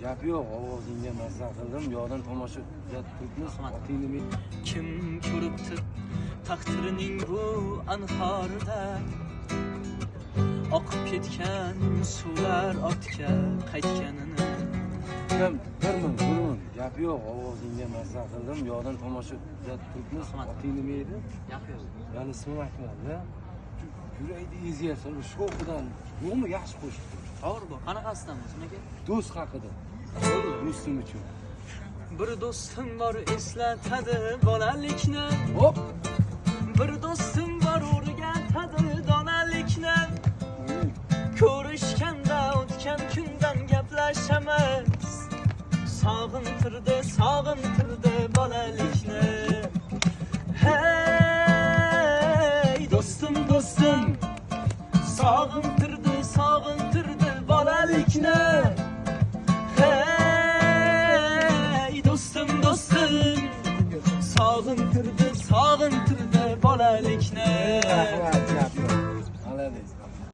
Gap yo'q, ovozingga mazza qildim. Yoqdan tomosha kuzatib turibmiz. Otingni Kim ko'ribdi taqdirning bu anhorida oqib ketgan suvlar ortga qaytganini. Ukam, bir min, bir min. Gap yo'q, ovozingga mazza qildim. Yoqdan tomosha kuzatib turibmiz. Oting nima edi? Gap yo'q. Mani ismim Akmalda. Yurakni ezyapsan, shovqidan. Yo'qmi yaxshi qo'shiq? To'g'ri bu. Qanaqasidan bo'lsin aka? Do'st haqida. Do'stim uchun. Bir do'stim bor eslatadi bolalikni. Hop. Bir do'stim bor o'rgatadi donalikni. Ko'rishganda o'tgan kundan gaplashamiz. Sog'intirdi, sog'intirdi bolalikni. Hey do'stim, do'stim, sog'intirdi, sog'intirdi bolalikni. Hey do'stim, do'stim, sog'intirdi, sog'intirdi bolalikni. Rahmat, gap yo'q. Молодец.